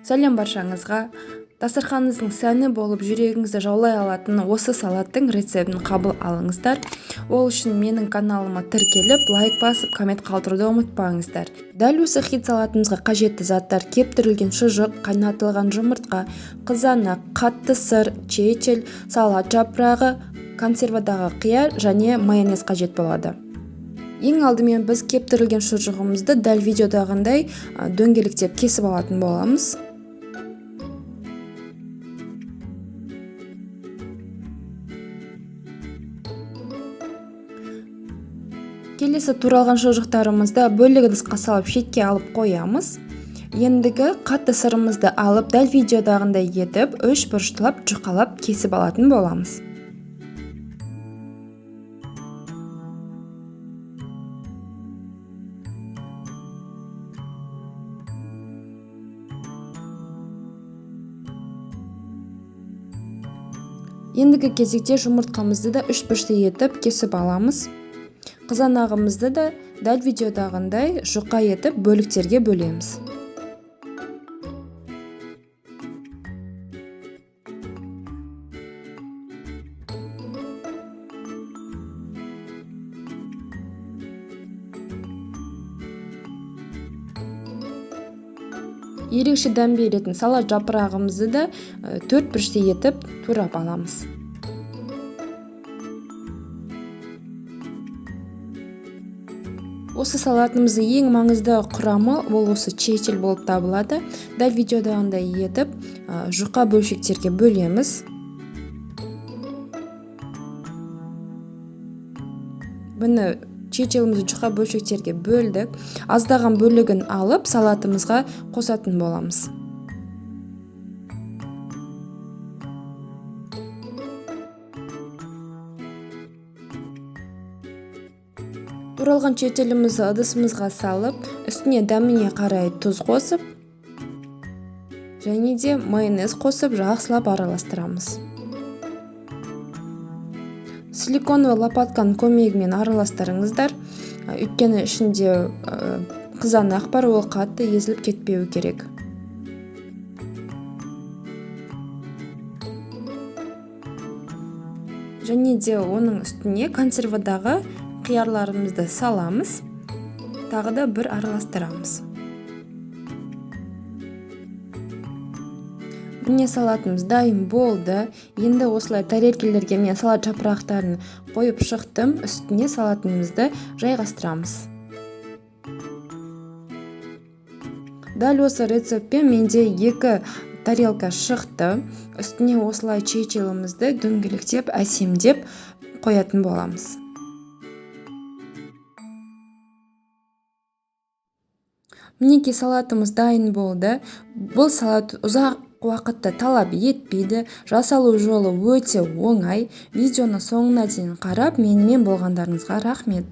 Сәлем баршаңызға. Дастарханыңыздың сәні болып жүрегіңізді жаулай алатын осы салаттың рецептін қабыл алыңыздар. Ол үшін менің каналыма тіркеліп, лайк басып, коммент қалдыруды ұмытпаңыздар. Дәл осы хит салатымызға қажетті заттар: кептірілген шұжық, қайнатылған жұмыртқа, қызанақ, қатты сыр, чечел, салат жапырағы, консервадағы қияр және майонез қажет болады. Ең алдымен біз кептірілген шұжығымызды дәл видеодағындай дөңгелектеп кесіп алатын боламыз. Келесі туралған шұжықтарымызды бөлек ыдысқа салып шетке алып қоямыз. Ендігі қатты сырымызды алып дәл видеодағындай етіп үш бұрыштылап жұқалап кесіп алатын боламыз. Ендігі кезекте жұмыртқамызды да үш бұрышты етіп кесіп аламыз. Қызанағымызды да дәл видеодағындай жұқа етіп бөліктерге бөлеміз. Ерекше дәм беретін салат жапырағымызды да төрт бұрышты етіп турап аламыз. Осы салатымыздың ең маңызды құрамы ол осы чечел болып табылады. Дәл видеодағындай етіп жұқа бөлшектерге бөлеміз. Бұны чечелімізді жұқа бөлшектерге бөлдік. Аздаған бөлігін алып салатымызға қосатын боламыз. Туралған чечелімізді ыдысымызға салып, үстіне дәміне қарай тұз қосып, және де майонез қосып жақсылап араластырамыз. Силиконовый лопатканың көмегімен араластырыңыздар, өйткені ішінде қызанақ бар, ол қатты езіліп кетпеуі керек. Және де оның үстіне консервадағы қиярларымызды саламыз, тағы да бір араластырамыз. Міне салатымыз дайын болды. Енді осылай тарелкелерге мен салат жапырақтарын қойып шықтым. Үстіне салатымызды жайғастырамыз. Дәл осы рецептпен менде 2 тарелка шықты. Үстіне осылай чечелімізді дөңгелектеп, әсемдеп қоятын боламыз. Мінекей салатымыз дайын болды. Бұл салат ұзақ уақытты талап етпейді. Жасалу жолы өте оңай. Видеоны соңына дейін қарап, менімен болғандарыңызға рахмет.